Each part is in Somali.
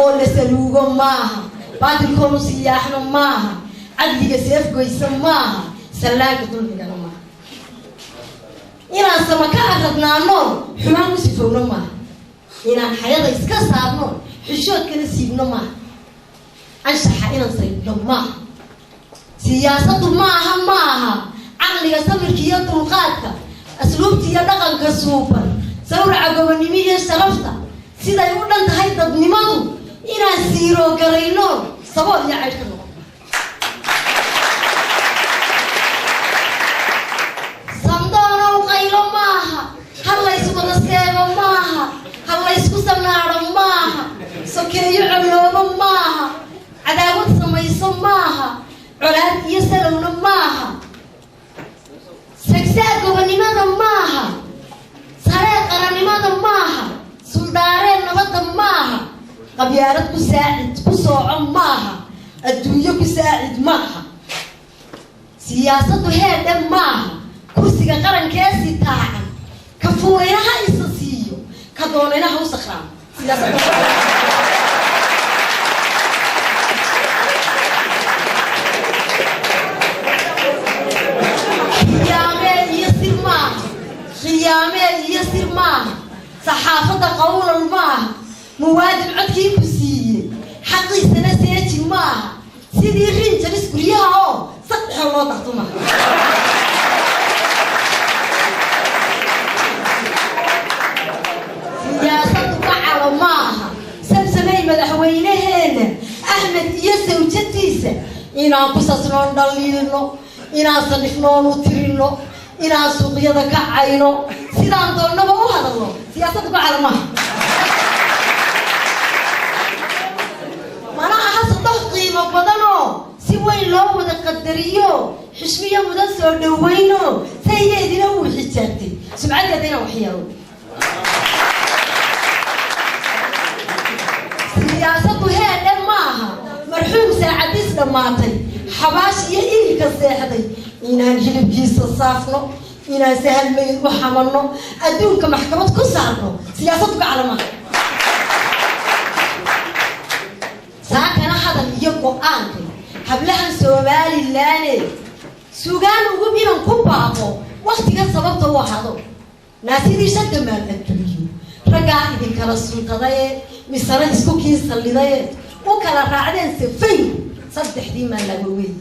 Xaqoo la saluugo maaha, baatilkoonu siyaaxno maaha, cadliga seefgoysa maaha, sallaanka dulmigana maaha. Inaan sama ka aradnaano xumaan ku sifowno maaha, inaan xayada iska saarno xishoodkana siibno maaha, anshaxa inaan saydno maaha. Siyaasaddu maaha maaha caqliga, samirka iyo dulqaadka, asluubta iyo dhaqanka suuban, sawraca gobonnimo iyo sharafta, siday u dhan tahay dadnimadu inaan siiroo garayno, sabool iyo caydh ka noqon. Sandoonow qaylo maaha, ha layswada seego maaha, ha laysku sanaado maaha, sokeeyo coloobo maaha, cadaawad samayso maaha, colaad iyo salowna maaha, sagsaa gobonnimada maaha, saree qarannimada maaha, suldhaaree nabadda maaha, qabyaalad ku saacid ku sooco maaha, adduunyo ku saacid maaha. Siyaasaddu heedhe maaha, kursiga qarankee sitaacan, ka fuulayna ha isa siiyo, ka doonayna ha u sakhraamo. Siyaasadda khiyaamee iyo sir maaha, khiyaamee iyo sir maaha, saxaafadda qawlal maaha, muwaadin codkii ku siiyey xaqiisana seeji maaha, sidii rinjaris guryaha oo sadexoo loo darto maaha. Siyaasaddu gacalo maaha, samsamey madaxweyneheenna Axmed iyo sawjadiisa inaan ku sasnoon dhaliilno, inaan sanifnoonu tirino, inaan suuqyada ka cayno, sidaan doonnaba u hadalno, siyaasaddu gacalo maaha. Mana aha sadox qiimo badanoo si weyn loo wada qadariyo, xishmiyo mudan soo dhawayno, sayeedina wuu xijaabtay sumcaddeeda inaan waxyeelo. Siyaasaddu heedhe maaha, marxuum saacadiis dhammaatay, xabaash iyo iilka seexday inaan hilibkiisa saafno, inaan sahalmayn u xamanno, adduunka maxkamad ku saarno, siyaasaddu gacala maaha. Saakana hadal iyo go-aankay hablahan Somalilaane sugaan ugu inan ku baaqo waktigan sababta u ahado naasidii shanta maal adduunyo raggaa idinkala suntadaye, misana isku kii sallidaye u kala raacdeen safayn saddexdii maan laga weeyey.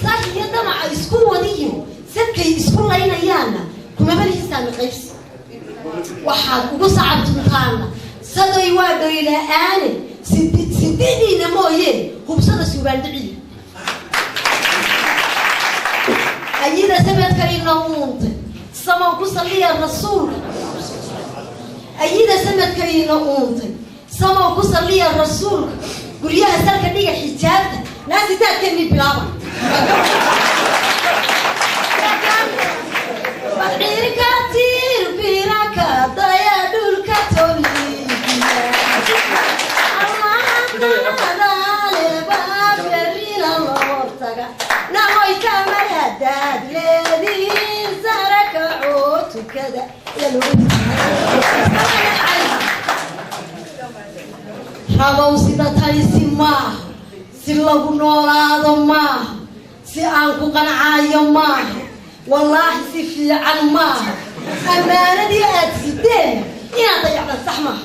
Sah iyo damaca isku wadiyo sadkay isku laynayaanna kumabalihiisaana qaybsi, waxaad ugu sacabtuntaana saday waa dhoyla-aane sididiina mooye hubsada suubaandhiciya ayida sanadkayna uuntay samow ku salliya rasuulka, ayida sanadkayna uuntay samow ku salliya rasuulka, guryaha salka dhiga xijaabta naasitaadkeennii bilaaba. Badciirka tiir biraka daya dhulka toliya namoytamar hadaad leediin sarakacoo tukada. Rabow sida taysi maaha, si lagu noolaado maaha, si aan ku qancaayo maaha, wallaahi si fiican maaha. Ammaanadii aad sideen inaad dayacdan sax maaha.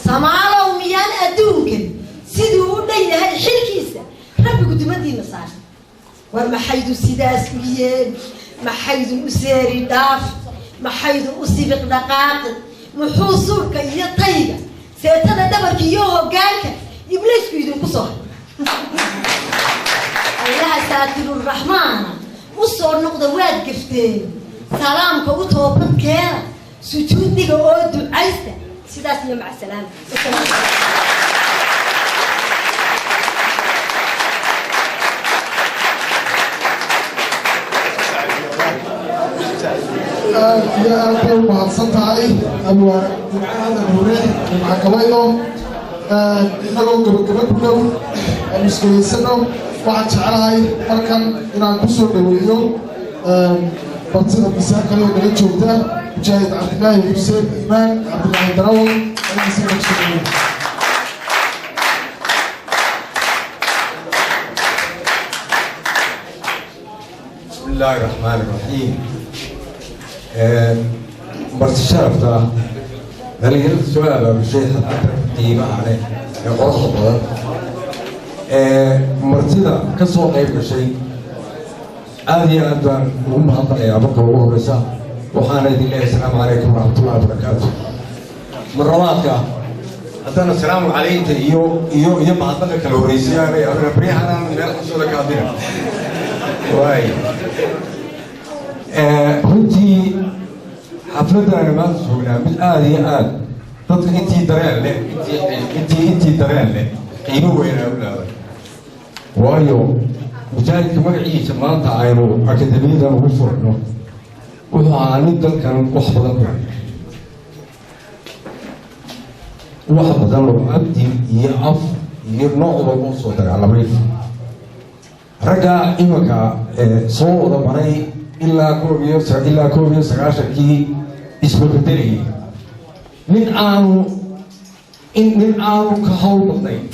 Samaalow miyaan adduunkan siduu u dhan yahay xilkiisa rabbigu dumadiina saar? War maxaydu sidaas u yeeli? Maxaydun u seeri dhaaf? Maxaydun u sibiq dhaqaaqi? Muxuu suurka iyo tayga, seetada dhabarka iyo hoggaanka ibliisku idinku soo hay? Allaha saatiruraxmaana u soo noqda, waad gafteen, salaamka u toobadkeena, sujuudiga oo ducaysta. Sidaas iyo maca salaama. Aad iyo aad bay u mahadsan tahay abwaa Nimco Aadan Hure, Nimco Gabaydo. Innagoo gabagaba ku dhow aanu isgegeysano, waxaan jeclahay markan inaan ku soo dhaweeyo bartida miisaan kale oo nala joogta. Mujaahid Cabdilaahi Xuseen Iimaan, Cabdilaahi Darawal, ayaan isagana kusoo dhaweynaya. بسم الله الرحمن الرحيم. Marti sharafta, dhalinyarada soo abaabushay xafladda qiimaha leh ee quruxda badan, martida ka soo qayb gashay, aada iyo aad baan ugu mahadnaqayaa. Marka ugu horeysa waxaana idin leeyahay asalaamu calaykum waraxmatullahi wabarakaatu. Marlabaadka haddana asalaamu calayka iyo mahadnaqa kala horeysiyaanay adana baryahan meel xasooda ka hadlina waay. Runtii xafladdan aynu maanta joognaa mid aada iyo aad dadka intii dareen leh, intii dareen leh, qiimo weyn ay u leedahay, waayo mujaahidka magaciisa maanta aynu akademiyadan ugu furno wuxuu ahaa nin dalkan wax badan ku wax badan oo abdi iyo af iyo nooc walba usoo dagaalamay. Ragga imanka soo wada maray ilaa 91-kii isbabedelayay, nin aanu ka hawl badnayn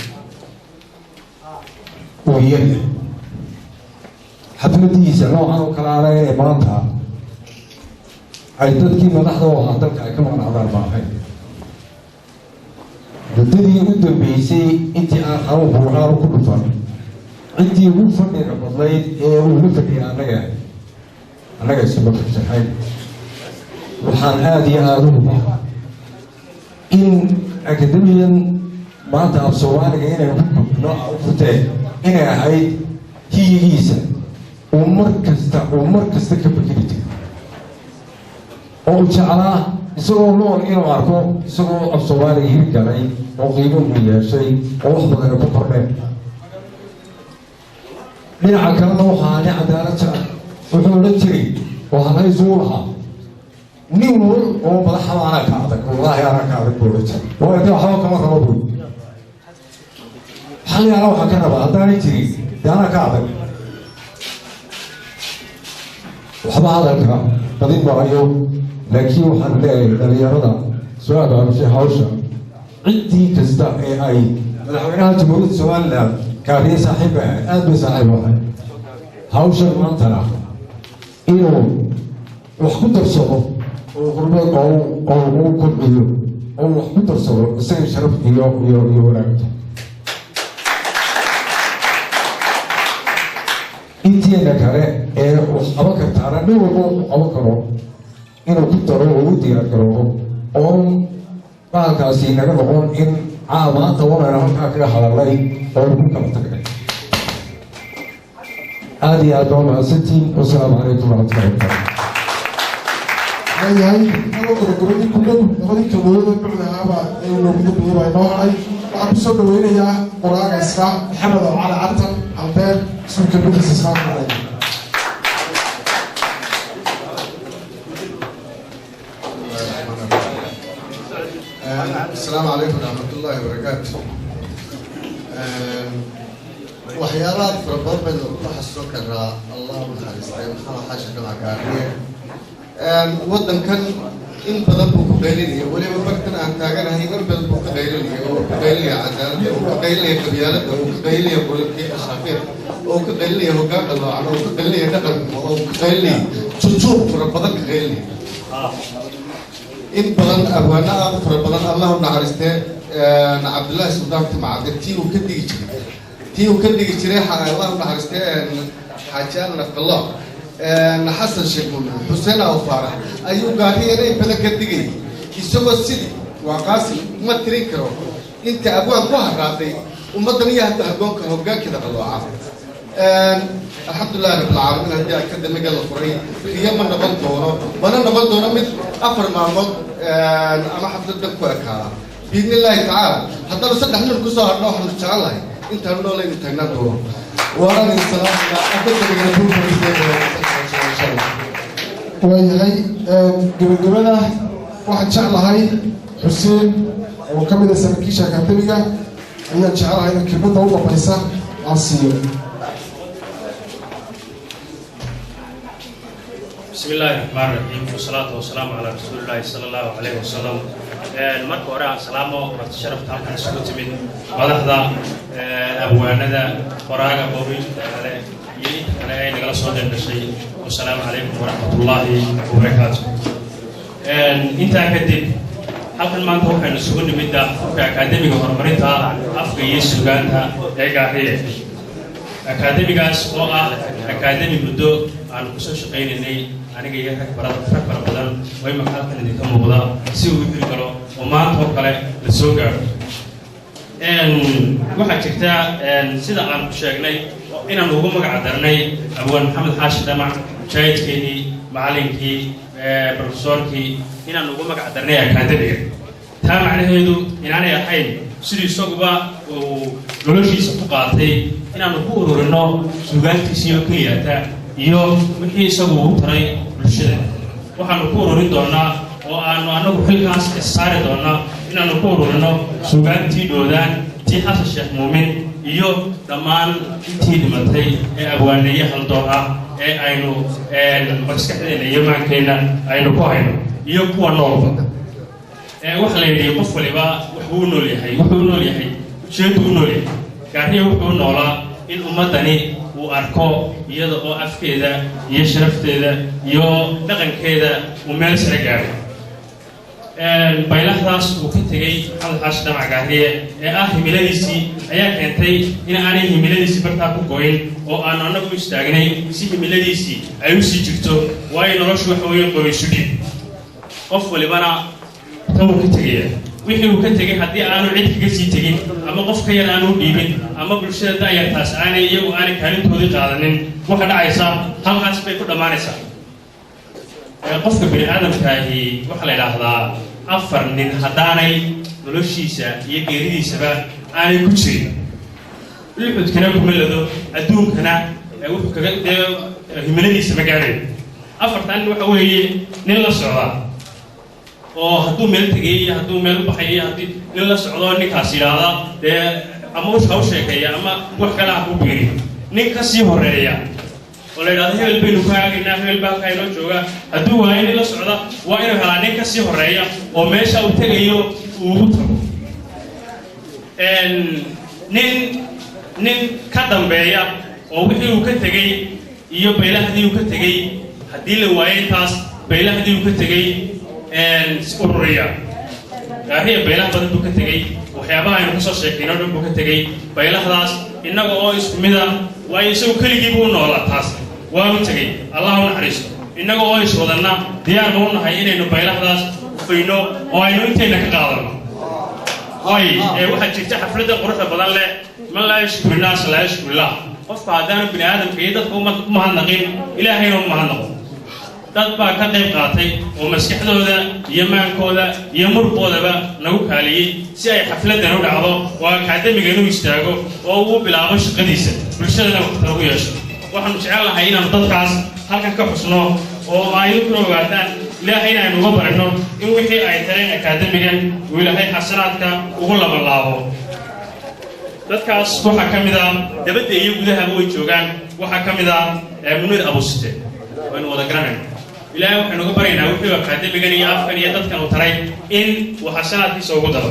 uu yaryahay. Xafladiisa noocan oo kale ana inay maanta ay dadkii madaxda u ahaa dalka ay ka maqnaadaan ma ahayn. Muddadii u dambeysay intii aan xanuunku aanu ku dhufan, ciddii ugu fadhiga badnayd ee uu la fadhiyay annaga iskuma kabsaxayn. Waxaan aada iyo aada u hubaa in akademiyan maanta af Soomaaliga inay ku kobcino u furteen inay ahayd hiyigiisa uu mar kasta ka fakeri jiray oo uu jeclaa isagoo nool inuu arko isagoo af Soomaaliga hirgalay oo qiimo uu yeeshay oo wax badana ku kordheen. Dhinaca kalena waxaa nin cadaalad jecel. Wuxuu odhan jiray oo halhaysuu lahaa, "Nin wal oo madaxaba anaa ka adag, wallaahi anaa ka adag," buu odhan jiray. Waa inta waxba kama rabo buy xalli, anaa waxaan ka rabaa haddaanay jirin dee anaa ka adag. Waxba hadalka badin maayo, laakiin waxaan leeyahay dhalinyarada soo abaabushay hawsha, ciddii kasta ee ay madaxweynaha Jamhuuriyadda Somaliland kaariye saaxiib bay ahayd, aad bay saaxiib u ahayd. Hawshan maantana inuu wax ku darsado oo horumar oo uu kobciyo oo wax ku darsado isaga sharaf iyo wanaagta. Inteena kale ee wax qaban kartaana, nin walba wuxuu qaban karo inuu ku daro oo u diyaar garoobo, oon bahalkaasi naga noqon in maanta wanayna halkaa kaga hadalnay oo lagu kala tagnay. Aada iyo aad baa mahadsantiin. Wasalaamu calaykum waraxmatullahi wabarakatu. Leeyahay anagoo gabagabadii ku dhow, labadii kelmadood ee bucdahaaba ee loogu dambeeyey baa inoo haray. Waxaan kusoo dhaweynayaa qoraaga isra Maxamed oo Cali Cartan Albeer isuu kelmadiisa israa ku leeyahay. Asalaamu calaykum waraxmatullaahi wabarakaatu. Waxyaalaha fara badan baynu ku xasuusan karaa Allah u naxariistay Maxamed Xaashi Dhamac Kaariye. Waddankan in badan buu ku qaylinaya, weliba barkan aan taaganahay in badan buu ka qaylinaya, oo ka qaylinaya cadaaladda, oo ka qaylinaya qabyaaladda, oo ka qaylinaya qolalkii ashaafiir, oo ka qaylinaya hoggaan qaloocan, oo ka qaylinaya dhaqanka, oo ka qaylinaya jujuub fara badan ka qaylinaya in badan. Abwaano aad u fara badan, Allah u naxariistee Cabdullaahi Suldaan Timacade, tii uu ka dhigi jiray, Allah u naxariistee Xaaji Aadan Afqallah, Xasan Sheekh Muumin, Xuseen Aw Faarax ayuu gaariyana in badan ka digayay, isagoo sidii waa Qaasim ma tirin karo inta abwaan ku haraaday ummaddan iyo hadda hagoonka hoggaankeeda qalooca. Alxamdulilahi rabbilcaalamiin, haddii akademiga la furay, riyo ma noqon doono, mana noqon doono mid 4 maalmood ama xafladan ku ekaada, biidni illaahi tacaala. Haddana saddex nin kusoo hadhno, waxaanu jecel lahay intaanu noolaynu taagnaan doono. Waanaan idin salaamaya, akademigana buurka. Waayahay, gabagabada waxaan jeclahay Xuseen oo ka mid ah saraakiisha akaademiga ayaan jeclahay in kelmadda u dambaysa aan siiyo. بسم بسم الله الرحمن الرحيم، والصلاة والسلام على رسول الله صلى الله عليه وسلم. Marka hore aan salaamo marti sharafta halkan isugu timid, madaxda, abwaanada, qoraaga boobiinta kale iyo inta kale ay nagala soo qayb gashay. Wasalaamu calaykum waraxmatullaahi wabarakaatu. Intaa kadib, halkan maanta waxaynu isugu nimid afka Akaademiga Horumarinta Afka iyo Sugaanta ee Gaariye. Akaademigaas oo ah akaademi muddo aanu kusoo shaqaynaynay, aniga iyo rag fara badan oo imaka halkan idinka muuqda, si uu hiri galo oo maanta oo kale la soo gaadho. Waxaa jirta, sida aan ku sheegnay, inaan ugu magac darnay abwaan Maxamed Xaashi Dhamac, mujaahidkeenii, macallinkii, profesorkii, inaan ugu magac darnay akaademiga. Taa macnaheedu inaanay ahayn siduu isaguba uu noloshiisa ku qaatay inaanu ku ururino suugaantiisii oo keliyata iyo wixii isagu uu taray bulshada. Waxaanu ku ururin doonaa oo aanu anagu xilkaas issaari doonaa inaanu ku ururino suugaantii Dhoodaan, tii Xasan Sheekh Muumin iyo dhammaan intii dhimatay ee abwaaneeye haldoor ah ee aynu maskaxdeena iyo maankeenna aynu ku hayno iyo kuwa noolba. Waxa la yidhi, qof waliba waxbuu u nool yahay, wuxuu u nool yahay ujeedduu u nool yahay. Gaariya wuxuu u noolaa in ummaddani uu arko iyada oo afkeeda iyo sharafteeda iyo dhaqankeeda uu meel sare gaadho. Baylahdaas uu ka tegey Maxamed Xaashi Dhamac Gaariye ee ah himiladiisii ayaa keentay in aanay himiladiisii bartaa ku goyn oo aanu annagu istaagnay si himiladiisii ay u sii jirto. Waayo, noloshu waxa weeye qoysu dhiib, qof walibana tan uu ka tegaya wixii uu ka tegey haddii aanu cid kaga sii tegin ama qof ka yar aanu u dhiibin ama bulshada da'yartaas aanay iyagu aanay kaalintoodii qaadanin, waxa dhacaysa halkaas bay ku dhammaanaysaa. Qofka bini aadamkaahi waxaa la idhaahdaa afar nin haddaanay noloshiisa iyo geeridiisaba aanay ku jirin, luxudkana kuma lado, adduunkana wuxuu kaga dee himiladiisa ma gaadhayo. Afartan nin waxa weeye nin la socda oo hadduu meel tegay iyo hadduu meel u baxay iyo haddii nin la socdo, ninkaas yidhaahda dee ama ha u sheekeeya ama wax kale ha ku biiriyo. Nin ka sii horeeya oo la yidhahdo hebel baynu ku haagaynaa, hebel baa halkaa inoo jooga, hadduu waayo nin la socda, waa inuu helaa nin ka sii horeeya oo meesha uu tegayo uu ugu tago. Nin ka dambeeya oo wixii uu ka tegey iyo baylahdii uu ka tegey, haddii la waayo intaas, baylahdii uu ka tegey ururiya. Gaariya baylah badan buu ka tegey, waxyaabaha aynu kasoo sheekayno dhan buu ka tegey. Baylahdaas innaga oo isku mid ah, waayo isagu keligii buu u noolaa, taas waanu tegey, Allah u naxariisto. Innaga oo iswadanna diyaar ma u nahay inaynu baylahdaas fayno oo aynu intayna ka qaadano? Way waxaa jirta xafladda quruxda badan leh, man laa yashkuru naas laa yashkuru. Qofka haddaanu bini aadamka iyo dadka u mahadnaqin, Ilaahayna u mahadnaqo. Dad baa ka qayb qaatay oo maskaxdooda iyo maankooda iyo murqoodaba nagu kaaliyey si ay xafladdan u dhacdo oo akaademigan u istaago oo uu bilaabo shaqadiisa, bulshadana waxtar ugu yeesho. Waxaanu jecel lahay inaanu dadkaas halkan ka xusno oo ay idinkuna ogaataan, Ilaahayna aynu uga barino in wixii ay tareen akaademigan uu Ilaahay xasanaadka ugu labanlaabo. Dadkaas waxaa ka mid ah, dabadda iyo gudahaba way joogaan, waxaa ka mid ah Muniir Abusite waynu wada garanayno. Ilaahay waxaynu uga baryaynaa wuxuu akaademigan iyo afkan iyo dadkan uu taray in uu xasanaadkiisa ugu daro.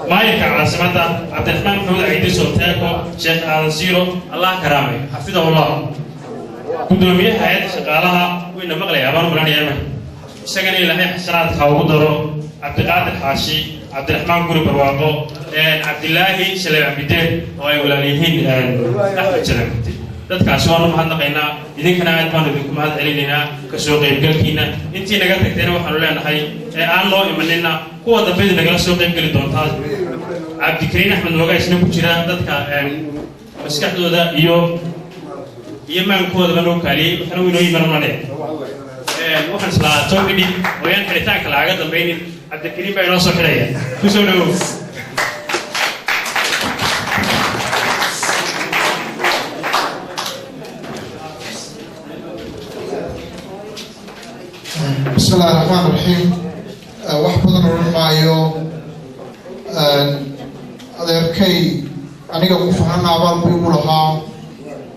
Maayirka caasimadda Cabdiraxmaan Maxamuud Caydi Solteeko, Sheekh Aadan Siiro, Allah karaamay, xafidahullah. Guddoomiyaha hay-adda shaqaalaha wayna maqlayaa baan u malanaya marka, isagana Ilaahay xasanaadka ugu daro. Cabdiqaadir Xaashi, Cabdiraxmaan Guri Barwaaqo, Cabdilaahi Saleem Bide oo ay walaal yihiin Axmed Saleem Bide, dadkaasi waanu mahadnaqaynaa. Idinkana aad baanu idinku mahad celinaynaa kasoo qaybgalkiina. Intii naga tagtayna waxaanu leenahay ee aan noo imanina, kuwa dambe nagala soo qaybgeli doontaa. Cabdikariin Axmed Mooga isna ku jira dadka maskaxdooda iyo maankoodaba noo kaaliyey, waxna inoo yimananane. Waxaan islaa soo xidhi oo yaan xidhitaanka lagaga dambaynin. Cabdikariin baa inoo soo xidhaya, kusoo dhawow. Bismi illahi raxmaan raxiim. Wax badan odhan maayo. Adeerkay aniga ku fahan abaal buu igu lahaa.